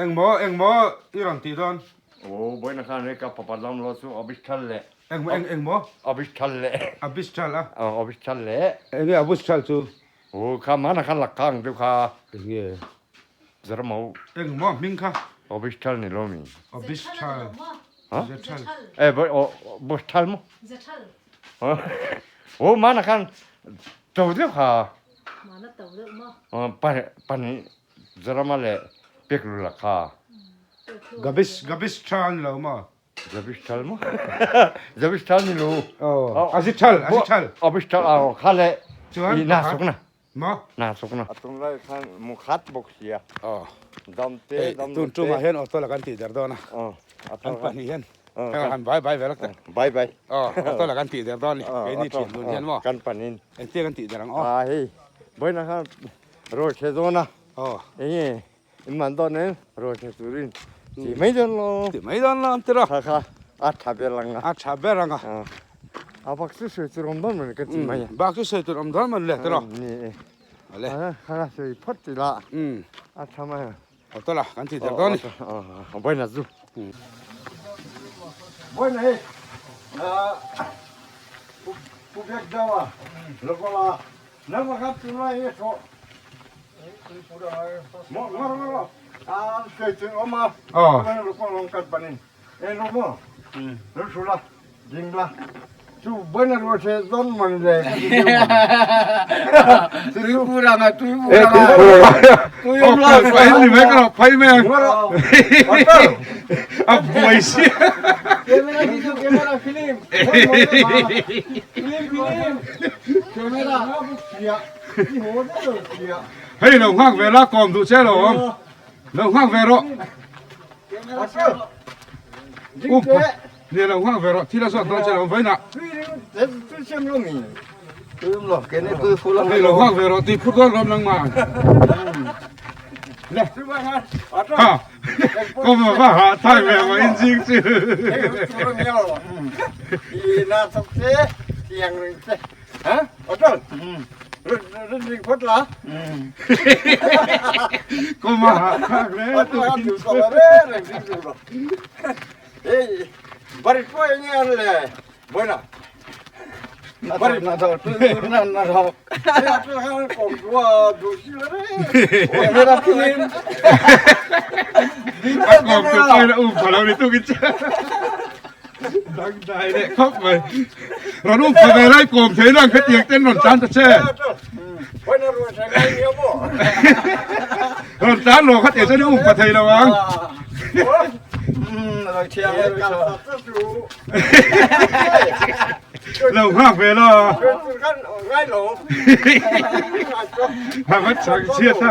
Engmaw, engmaw i rawn tih dawn? Aw, Boina khan hei ka papa dam lo chu Abishthal leh. Eng, eng, engmaw? Abishthal leh. Abishthal a? Aw, Abishthal leh. Enge Abishthal chu? Aw, kha hmana khan lak kha ang deuh kha. Enge? Zaramo. Engmaw hming kha? Abishthal ni lo mi? Abishthal. Ha? Zethal. Eh, bo, o, Boshthal maw? Zethal. Aw, hmana khan to deuh kha. Hmana to deuh maw? Aw, pa, pahnih. Zarama leh Peklula kha. Gabis, Gabis tha a ni lo maw? Gabis thal maw? Gabis thal ni lo. Aw, a zi thal, a zi thal. Abis thal aw kha le. Chuan I na suk na. Maw? Na suk na. A tunlai khan mu khat bawk sia. Aw. Dam te, dam lo te. Tun tumah hian auto la kan tih der dawn a. Aw. Kan pahnih hian. Heng han bai bai ve lak teh. Bai bai. Aw, auto la kan tih der dawn ni. Keini thian dun hian maw? Kan panin. Engtia kan tih der ang aw? A hei, vawiin khan Rawi chhe dawn a. Aw. Enge in man dawn em? Rawi chhe turin ti mai dawn lo. Ti mai dawn lo an ti rawh. Kha kha a tha ber ang a. A tha ber ang a. A bak chu sawi tur awm dawn mawni ka ti mai a. Bak chu sawi tur awm dawn mawni le ti rawh. Ni e. Ale. Kha kha sawi phawt ti la. A tha mai a. Aw tawla kan ti der dawn ni. Aw vawiin a zu. Vawiin hei Pu Biak Dau a Lokola Nang kha tunlai hi thaw maw ngawr ngawr lo a sawi tur awm a tunlai lo kawng kan panin eng lo maw lo thu la ding la chu baina rual che dawn man le ka ti deuh man tui ranga tui ranga tui awm lo phai ni mai ka lo phai mai ang a buai si camera hi chu camera film film film Hei lo nghak ve la kawm duh che lo awm lo nghak ve rawh up ni lo nghak ve rawh thil a zawt dawn che lo awm vawiinah hei lo nghak ve rawh tui phur dawn lawm nangmah le ha kawm va ha thai ve ma in zing chu Kawm a hah thlak hle A kawm tu pawhin a um pha lo ni tukin che. Dangdai leh khawp mai. Rawn um pha ve lai kawm thei lang khatiang ten rawn tlan ta che. Rawn tlan lo khatiang chuan i um pha thei lo ang. Lo nghak ve lo. A va chang chhiat a.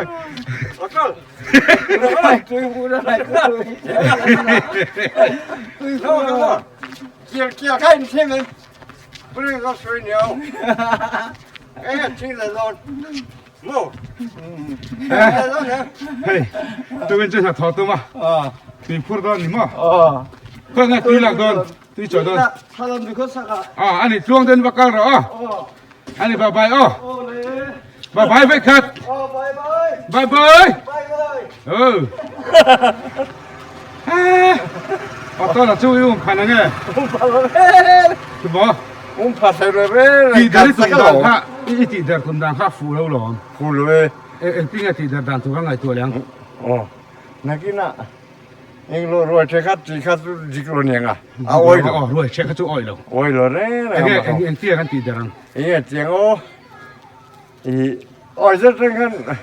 Hei, tukin chu hnathawh tum a, tui phur dawn ni maw? Khawi nge tui lak dawn, tui chaw dawn. A ani tluang dawn va kal rawh aw. Ani bye bye aw. Bye bye vek khat. Bye bye. Ừ. Auto là chu i um phan ange. Chu maw? Um pha thei re re. Ti der i tum dan kha i ti der tum dan kha fu lo lawm. Fu lo e. Engtin nge ti der dan tur ka ngaihtuah leh ang. Aw. Nakina Englo ruai che kha ti kha chu dik lo niang a. A awi lo. Aw ruai che kha chu awi lo. Awi lo reng reng. Enge eng eng tiang an tih der ang. Enge tiang aw. I awi zet reng khan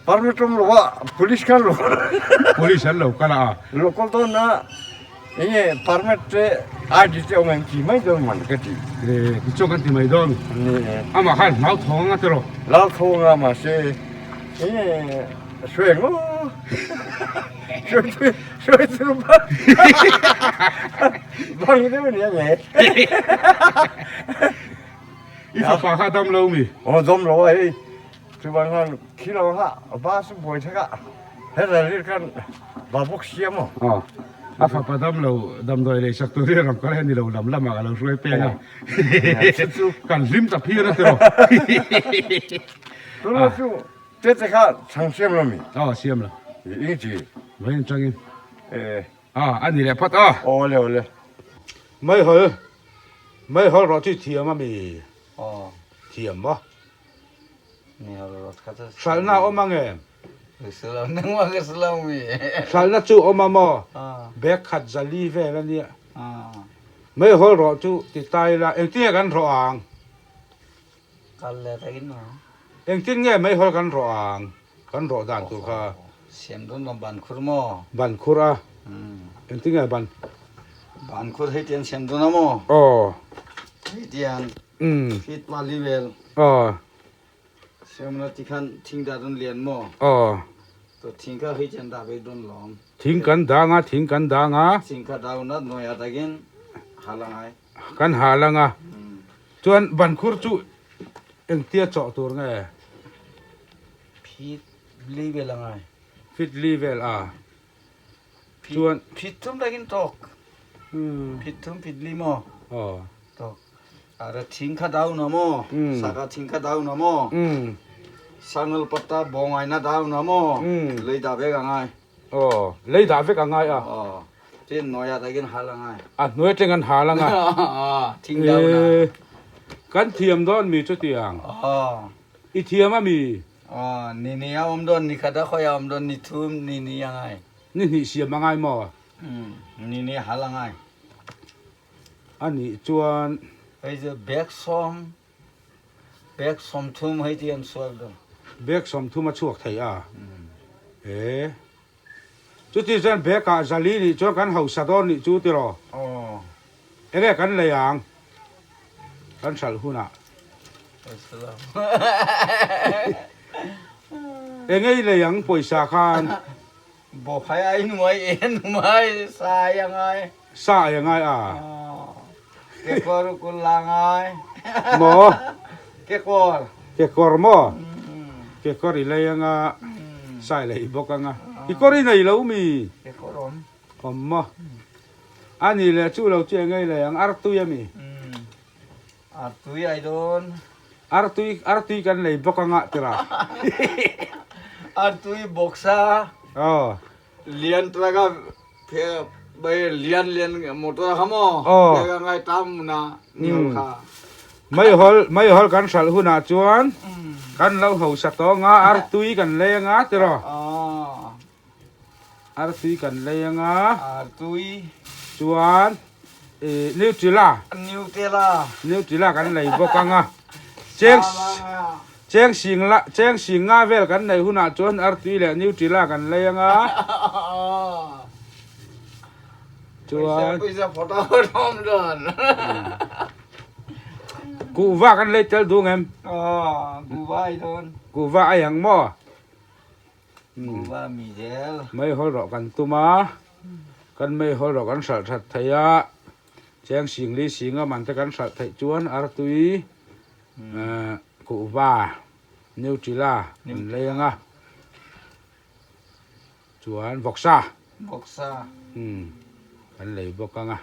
permit awm lo a police khan lo. Police an lo kal a. Lo kal dawn a enge permit te ID te awm em ti mai dawn man ka ti. E tichuan kan ti mai dawn. Ni e. Amah khan hlauthawng anga tiraw. Hlauthawng a mahse enge Hruai ngo. Hruai hruai chu bang. Bang deuh ni ange. I fapa kha dam lo mi? Aw dam lo a hei. Chu bang khan khi lo kha ba su buai thak a. He ral ri khan ba bawk siam aw. Aw. A fapa dam lo damdawi lei sak tur hi ram kal hian ni lo lam lamah ka lo hruai peng a. Kan hlim ta phir a tiraw. Tuna chu Tete kha chhang siam lo mi? Aw siam lo. Vawiin atangin a a ni leh phawt a. Awle awle. Meihawl meihawl rawh chu i thiam a mi? Aw. Thiam maw? Meihawl rawh kha chu. Hralhna a awm ang em? Hralhna chu awm a maw? Bag khat zali vel a nia. Meihawl rawh chu ti ta ila engtin nge kan rawh ang? Engtin nge meihawl kan rawh ang? Kan rawh dan tur kha. Ban khur a. Engtin nge ban? Aw. Aw. Siamna ti khan thing dah dawn lian maw? Aw. To thing kha hei chen dah ve dawn lawm. Thing kan dang a, thing kan dang a. Thing kha down a hnuai ah takin hal a ngai. Kan hal ang a. Chuan bankhur chu engtia chawh tur nge? Phit li vel a ngai. Phit li vel a. Chuan. Phit thum takin tawk. Phit thum phit li maw? Aw. Tawk. Ara thing kha down a maw? Saka thing kha down a maw? Sangal patta bawngai na down a maw? Lei dah vek a ngai. Aw, lei dah vek a ngai a. Aw, tin hnuai ah takin hal a ngai. A hnuai atang an hal anga. Thing down a. Kan thiam dawn mi chutiang. Aw. I thiam a mi? Aw, ni ni a awm dawn, ni khat a khawi a awm dawn, ni thum, ni ni a ngai. Ni hnih siam a ngai maw? Ni ni hal a ngai. A nih chuan. Hei chu bag sawm, bag sawmthum hei ti an sual dawn. Bag sawmthum a chhuak thei a. E. Chuti chuan bag ah zali nih chuan kan hausa dawn nih chu tiraw? Aw. Enge kan lei ang? Kan hralh hunah. Enge i lei ang pawisa khan? Bawhphai ai hnuai en hmai sa ai a ngai. Sa ai a ngai a. Kekawr kul la ngai. Maw? Kekawr. Kekawr maw? Kekawr i lei anga sa i lei bawk anga. Kekawr i nei lo mi? Kekawr awm. Awm maw? A nih leh chu lo chu eng ei lei ang artui ami? Artui ai dawn. Artui artui kan lei bawk anga tira. Artui bawksa. Aw. Lian truck a phe bai lian lian motor kha maw. Aw. Phe ka ngai tam na niu kha. Meihol meihol kan hralh hunah chuan kan lo hausa tawng a artui kan lei anga tiraw. Aw. Artui kan lei anga. Artui. Chuan ih Nutella. Nutella. Nutella kan lei bawk anga. Cheng cheng sing la cheng sing nga vel kan neih hunah chuan artui leh Nutella kan lei anga. Chuan. Pawisa pawisa photo dawn. Kuhva kan lei tel duh ngem? Aw kuhva ai dawn. Kuhva ai ang maw? Kuva mi zel. Meihawl rawh kan tum a, kan meihawl rawh kan hralh that thei a, cheng singli singa man te kan hralh theih chuan artui kuhva Nutella an lei ang a, chuan vawksa. Vawksa. Kan lei bawk ang a.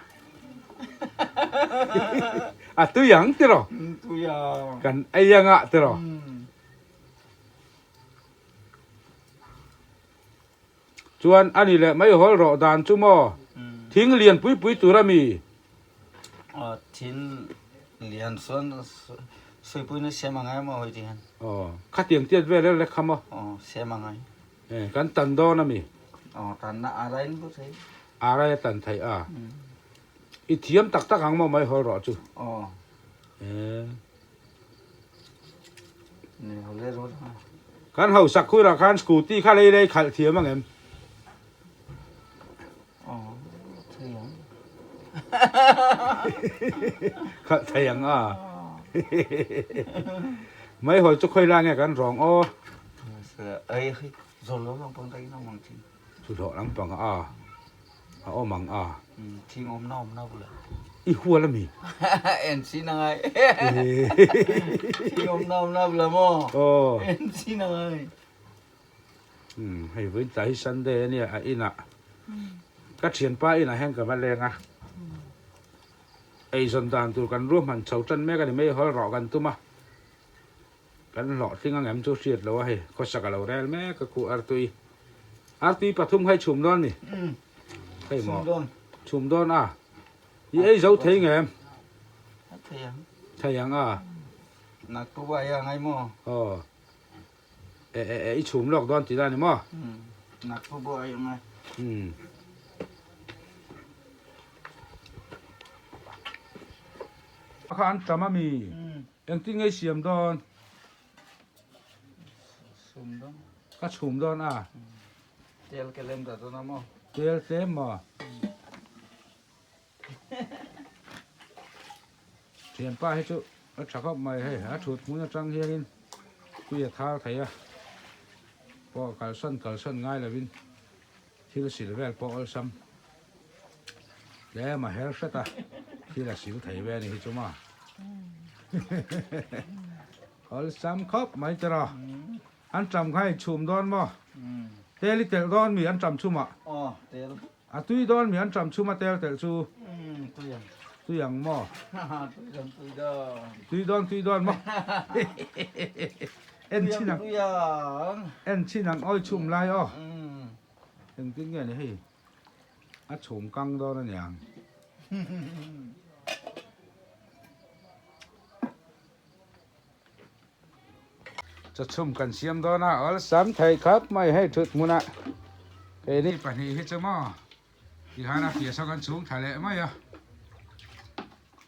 A tui ang tiraw? Tui ang. Kan ei anga tiraw? Chuan a ni leh mai hawl rawh dan chu maw? Thing lian pui pui tur a mi? Aw thing lian chuan suipui na siam a ngai maw hei ti hian. Aw khatiang tiat vel rek rek kha maw? Aw siam a ngai. E kan tan dawn a mi? Aw tan na arai in bu thei. Arai a tan theih a. I thiam tak tak ang maw mai hawl rawh chu? Aw. E. Kan hausak khurah khan scooty kha lei lei khalh thiam ang em? Khalh thei ang a. Meihawl chu khawi lai nge kan rawng aw? Chulhlawh lampang a a awm ang a. Thing awm na awm na bula. I hual a mi? En chin a ngai. Thing awm na awm na bula maw? Aw. En chin a ngai. Hei vawiin tlai hi Sunday a nia a inah ka thianpa inah hian ka va leng a. Eizawn dan tur kan ruahman chho tan mek a ni mai hawl rawh kan tum a. Kan hlawhtling ang em chu hriat lo a hei, khawsak a lo rel mek a khuh artui. Artui pathum kha i chhum dawn mi? Hei maw? Chhum dawn a. I ei zo thei ngem? Thei ang. Thei ang a. Nak tu ba ya ngai maw? Aw. E e e i chhum lawk dawn tih la ni maw? Nak tu ba ya ngai. Um. Kha an tam a mi? Engtin nge i siam dawn? Chhum dawn. Ka chhum dawn a. Tel ke lem ta dawn a maw? Tel tlem maw? Thianpa hi chu a tha khawp mai hei a thut hmun atang hianin tui a thar thei a pawh kalsan kalsan ngai lovin thil sil vel pawh awlsam tlem a her hret a thil a sil thei ve a ni hi chu maw awlsam khawp mai te rawh an tam kha i chhum dawn maw tel i telh dawn mi an tam chhumah A tui dawn mi an ṭam chhum a tel telh chu. Tui ang. Tui ang maw? Tui dawn tui dawn. Tui dawn tui dawn maw? En chin ang. Tui ang. En chin ang awi chhum lai aw. Engtin nge ni hei? A chhum kang dawn a niang. Chawchhum kan siam dawn a, awlsam thei khawp mai hei thut hmunah keini pahnih hi chu maw tihan a fiah saw kan chhung thla leh mai a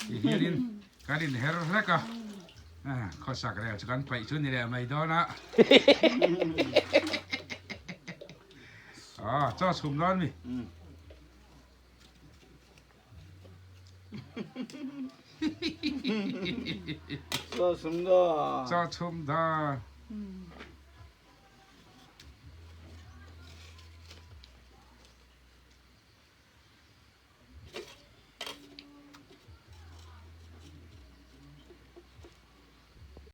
ti hianin kan inher hlek a khawsak rel chu kan paih chu ni leh mai dawn a aw chaw chhum dawn mi. Chaw chhum dawn. Chaw chhum dawn.